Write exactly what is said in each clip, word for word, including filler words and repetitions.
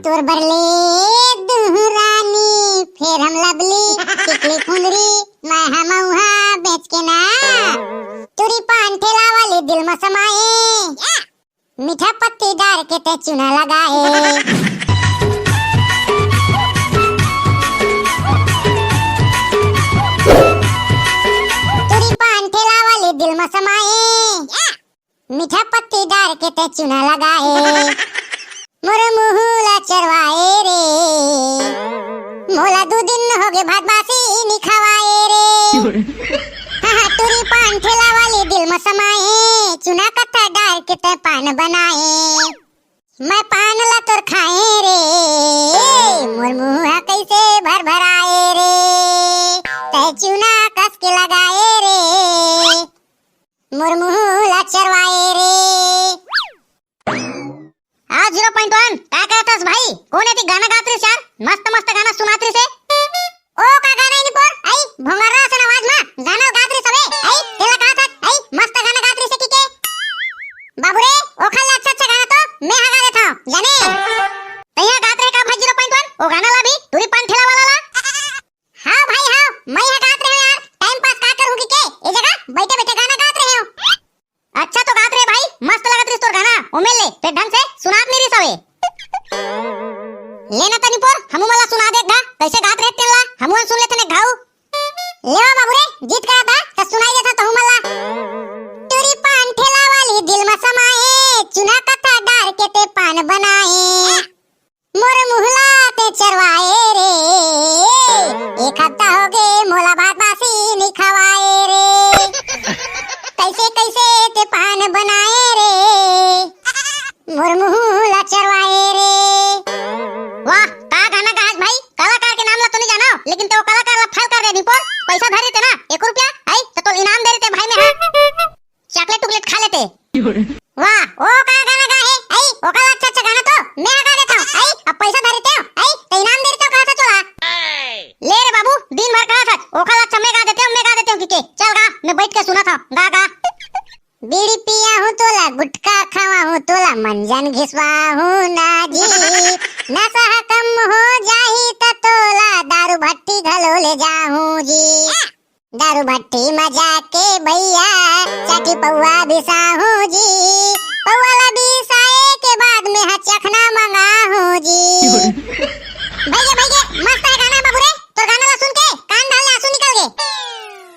तोर बर ले दुहू रानी, फेर हम लबली, टिकली फुंदरी, मैं हम मउहा बेच के ना। टूरी पान ठेला वाली दिल म समाए, मीठा पत्ती डार के ते चूना लगाए। टूरी पान ठेला वाली दिल म समाए, मीठा पत्ती डार के ते चूना लगाए। मोर मुहू ला चरवाए रे, मोला दू दिन होगे भात बासी नी खवाए रे। हाँ, हाँ, टूरी पान ठेला वाली दिल म समाए, चूना कत्था डार के ते पान बनाए। मैं पान ला तोर खाए रे, मोर मुहू हा कइसे भर भराए रे, ते चूना कस के लगाए रे, मोर मुहू ला चरवाए रे। आ, ज़ीरो पॉइंट वन, का कहथस भाई? कोन एती गाना गात रिस यार? मस्त मस्त गाना सुनात रिस हे। ओ का गाना हे निपोर? आई, भोंगर्रा असन आवाज मा गाना गात रिस हवे। आई, तेला कहत हस, आई, मस्त गाना गात रिस हे कहिके। बाबू रे, ओखर ले अच्छा अच्छा गाना तो मैं हा गा देथंव, जाने? तैं हा गात रहे का भाई ज़ीरो पॉइंट वन? ओ गाना ला भी, टूरी पान ठेला वाला ला? हाँ भाई, हाँ, मैं हा गात रहेंव यार, टाइम पास का करहूँ कहिके, ए जगह बइठे बइठे गाना गात रहेंव। अच्छा तो गात रहे भाई, मस्त लगत रिस तोर गाना, ओमे ले, फेर ढंग से सुनात नइ रिस हवे। ले ना त निपोर, हमू मन ला सुना दे एक घा, कइसे गात रहे तेन ला, हमू मन सुन लेथन एक घाव। ले ओ बाबू रे, जिद करत हा, त सुनाई देथंव तहू मन ला। टूरी पान ठेला वाली दिल म समाए, चूना कत्था डार के ते पान बनाए। मोर मुहू ला ते चरवाए रे, एक हफ्ता होगे मोला भात बासी नी खवाए रे। कइसे कइसे ते पान बनाए रे, मोर मुहू ला चरवाए रे। वाह, का गाना गाहस भाई, कलाकार के नाम ला तो नइ जानंव, लेकिन ते ओ कलाकार ला फेल कर दे निपोर, पइसा धरे रहिते ना, एक रुपया, आई, त तोला इनाम दे रहितेंव भाई मैं हा। चॉकलेट टुकलेट खा लेते। वाह, ओ का गाना गा हे, आई, ओखर ले अच्छा अच्छा गाना तो मैं हा गा देथंव, आई, अब पइसा धरे रहितेंव, आई, त इनाम दे रहितेंव कहत हस तोला। ले रे बाबू, दिन भर कहत हस, ओखर ले अच्छा मैं गा देथंव, मैं गा देथंव कहिके, चल गा, मैं बइठ के सुनत हंव, गा, गा। बीड़ी पियाहूँ तोला, गुटखा खवाहूँ तोला, मंजन घिसवाहूँ ना जी, नशा कम हो जाही त तोला, दारू भट्टी घलो ले जाहूँ जी। दारू भट्टी म जाके भइया, चाटी पौवा बिसाहूँ जी। पौवा ला बिसाए के बाद में हा चखना मंगाहूँ जी। भइया, भइया, मस्त हे गाना बाबू रे। तोर गाना ला सुन के कान डाल ले आंसू निकल गे।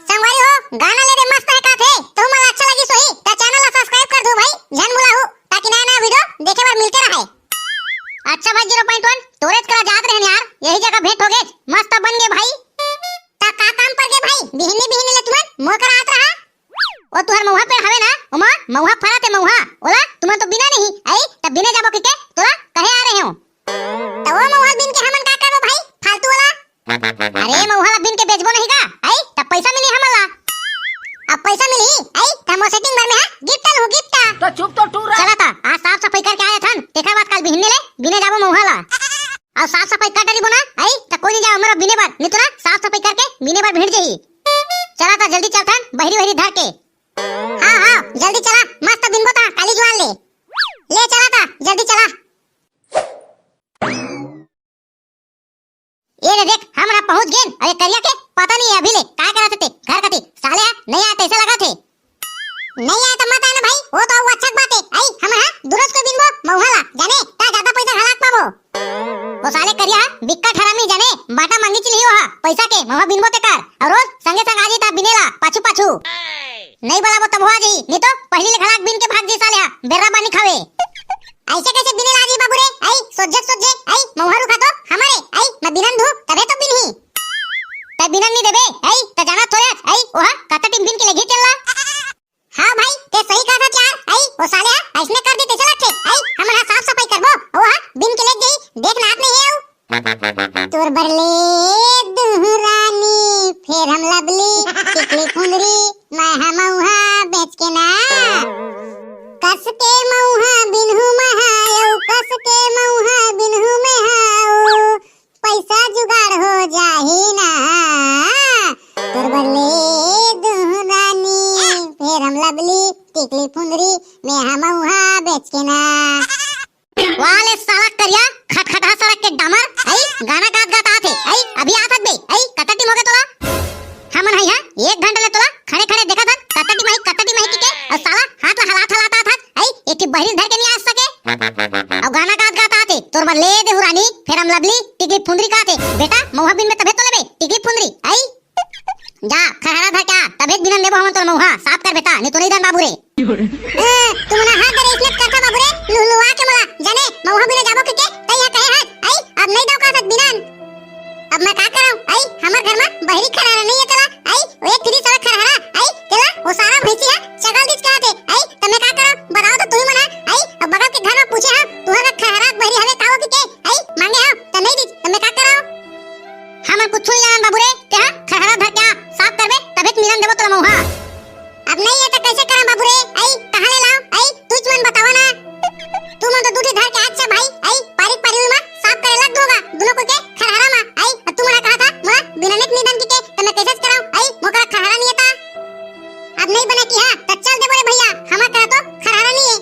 संगवारी हो, गाना ले दे मस्त हे का थे। तुमन ला अच्छा लगिस होही, त channel ला subscribe कर दो भाई, झन भुलाहू, ताकि नया नया video देखे बर मिलते रहे। अच्छा भाई ज़ीरो पॉइंट वन, तोरेच करा जात रहेन यार, यही जगह भेंट होगे, मस्त बन गे भाई। त का काम पर गे भाई? बिहनी बिहनी ले तुमन मोर करा आत रहा। ओ तुहर मउहा पेड़ हवे ना, ओमा मउहा फरत हे मउहा। ओला तुमन तो बिना नहीं, आई, त बिने जाबो कहिके तोला कहे आ रहे हो। त ओ मउहा बिन के हमन का करबो भाई? फालतू वाला। अरे मउहा ला बिन के बेचबो नहीं का? आई, त पैसा मिली हमन ला। अब पैसा मिली, आई, त मोर setting बर में हा gift लूँ, gift। तो चुप तो टूरा। चला त, आज साफ सफाई करके आए थन, तेखर बाद काल बिहने ले बिने जाबो मउहा ला। अउ साफ सफाई कर डरिबो ना, आई, त कोई नहीं जाए हमर बिने बर, नहीं तो ना साफ सफाई करके बिने बर भिड़ जही। चला त जल्दी चलथन, बहरी वहरी धर के। हाँ, हाँ, जल्दी चला, मस्त बिनबो त काली जुआर ले। ले चला त, जल्दी चला। ए रे देख, हमन ह पहुंच गेन, अउ ए करिया के पता नहीं हे अभी ले, काय करत हे ते, घर कती, साले ह, नहीं आय तइसे लगत हे। नहीं आय त मत आय ना भाई, ओ तो अउ अच्छा बात हे। आई, हमन ह दू रोज के बिनबो मउहा ला, जाने, त जादा पैसा घलाक पाबो। ओ साले करिया ह, बिक्कट हरामी जाने, बांटा मांगी चिल्ही ओ ह, पैसा के, मउहा बिनबो तेकर, अउ रोज संगे संग आ जी त बिने ला, पाछू पाछू। नहीं बलाबो तभो आ जाही, नहीं तो पहिली ले घलाक बिन के भाग जाही साले ह, बेर्रा बानी खावे। अइसे कइसे बिने ला जी बाबू रे? आई, सोझे सोझे, आई, मउहा रुखा तो हमरे, आई, मैं बिनन धू, तभे तो बिनही। तैं बिनन नहीं देबे, आई, त जाना थोरे, आई, ओहा, कता टीम बिन के लेगी तेला। हाँ भाई, ते सही कहा था यार, आई, ओ साले ह, अइसने कर दे तइसे लगथे, आई, हमन ह साफ सफाई करबो, ओहा, बिन के लेग जाही, देख नात नहीं हे अउ। तोर बर ले दुहू रानी, फेर हम लबली, टिकली फुंदरी, मैं हम मउहा बेच के ना। कस के मउहा बिनहू महा, अउ कस के मउहा बिनहू महा, अउ पैसा जुगाड़ हो जाही ना। तोर बर ले दुहू रानी, फेर हम लबली, टिकली फुंदरी, मैं हम मउहा बेच के ना। वाह ले साला करिया, खटखटा तोर बर ले देहूं रानी, फेर हम लवली, टिकली फुंदरी काथे। बेटा, मउहा बिनबे तभे तो लेबे, टिकली फुंदरी, आई? जा, खरहरा धर के आ, तभे बिनन देबो हमन तोर मउहा, साफ कर बेटा, नहीं तो नहीं दान बाबू रे। ए, तुमन हा दे रे इसने करथा बाबू रे, लुहलुहा के मोला, जाने, मउहा बिने जाबो के के, तई हा कहे हस, आई, अब नहीं दव का सत बिनन। अब मैं का करंव, आई, हमर घर मा बहिरी खरहरा नहीं है तेला, आई, वो एक फिरी सड़क खरहरा, आई, तेला, वो सारा भैंसी हा, चगल दिस कहत हे, आई, त मैं का करंव, बताओ तो तुही मन हा, आई, अब बगल के घर मा पूछे हा, तुहर खरहरा बहिरी हवे का वो के के, आई, मांगे हा, त नहीं दिस, त मैं का करंव? हमन कुछु नहीं जानन बाबू रे, ते हा खरहरा धर के आ, साफ करबे, तभे तो मिलन देबो तोला मउहा। अब नहीं है त कैसे करंव बाबू रे? आई, कहाँ ले लांव? आई, तुच मन बतावा ना। तुमन तो दूठी धर के अच्छा भाई, आई, पारिक पारी मा साफ करे लग दोगा, दोनों को के खरहरा मा, आई, अउ तुमन कहा था, मोला बिना नेक निदन की के, त मैं कैसे करंव? आई, मोकरा खरहरा नहीं था। अब नहीं बने की हा, त चल देबो रे भैया, हमर करा तो खरहरा नहीं है।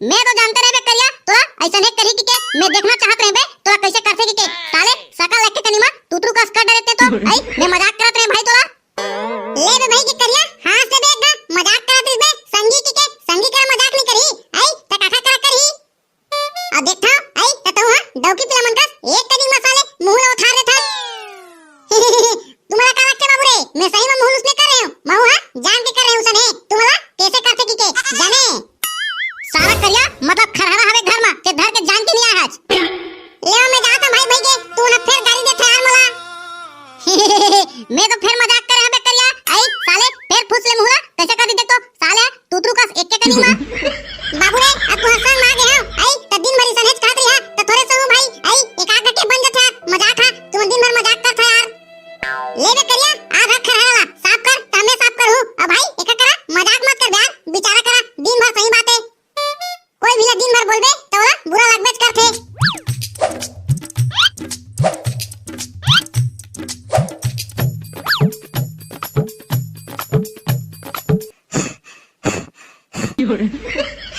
मैं तो जानते रहे बे करिया, तोला ऐसा नहीं करी की के, मैं देखना चाहत रहे बे, तोला कैसे करथे की के, साले, सकल देख के कनी मा, तुतरू कस कर डरे ते तो, आई, मैं मजाक करत रहे भाई तोला। ले बे भाई के करिया, हाँस दे बे एक घा, मजाक करत रहिस बे, संगी की के, संगी करा मजाक नहीं करी, आई, त काका करा करही। अब देखथा, आई, त तहूँ हा, डौकी पीला मन कस, एक कनी मा साले, मुँह ला उठार देथा। तुम्हारा का लगथे बाबू रे, मैं सही मा मुँह लुसने कर रहे हूँ, महू हा, जान के कर रहे हूँ सने, तुम्हारा कैसे करथे की के, जाने। सारा करिया, मतलब खरहरा हवे घर मा, के धर के जान के नहीं आए हस। ले मैं जात हूँ भाई, भाई के, तू ना फेर गारी देथे यार मोला। मैं तो फेर मजाक करे हबे करिया, आई साले, फेर फुस ले मुहला, कैसे कर दी देख तो, साले, तुतरू कस एक के कनी मा। बाबू रे, अब तू हंसन मा गे हव, आई, त दिन भर इसन हेच कहत रही हा, त थोरे से हूँ भाई, आई, एक आध घंटे बन जाथे यार, मजाक हा, तुम दिन भर मजाक करथा यार। ले बे करिया, आज हा खरहरा ला, साफ कर, त मैं साफ करहूँ, अब भाई, एका करा, मजाक मत कर बे यार, बिचारा करा, दिन भर सही बात है। कोई भी ला दिन भर बोलबे, त ओला बुरा लगबेच करथे।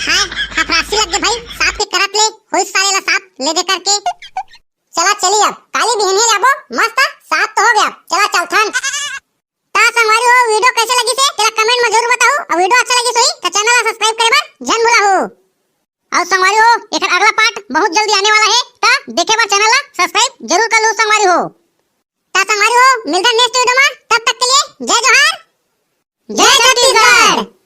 हाय, हफरासी लग गे भाई, साफ के करत ले, होइस साले ला साफ, ले दे करके। चला चली अब, काली बिहनिया ले आबो, मस्त, साफ तो हो गया, चला चलथन। त संगवारी हो, video कैसे लगिस हे, तेला comment में जरूर बताओ, और video अच्छा लगिस होही, त channel ला subscribe करे बर झन भुलाहू। और संगवारी हो, एकर अगला part बहुत जल्दी आने वाला है, त देखे बर channel ला subscribe जरूर कर लो संगवारी हो। त संगवारी हो, मिलथन next video में, तब तक के लिए जय जोहार, जय छत्तीसगढ़।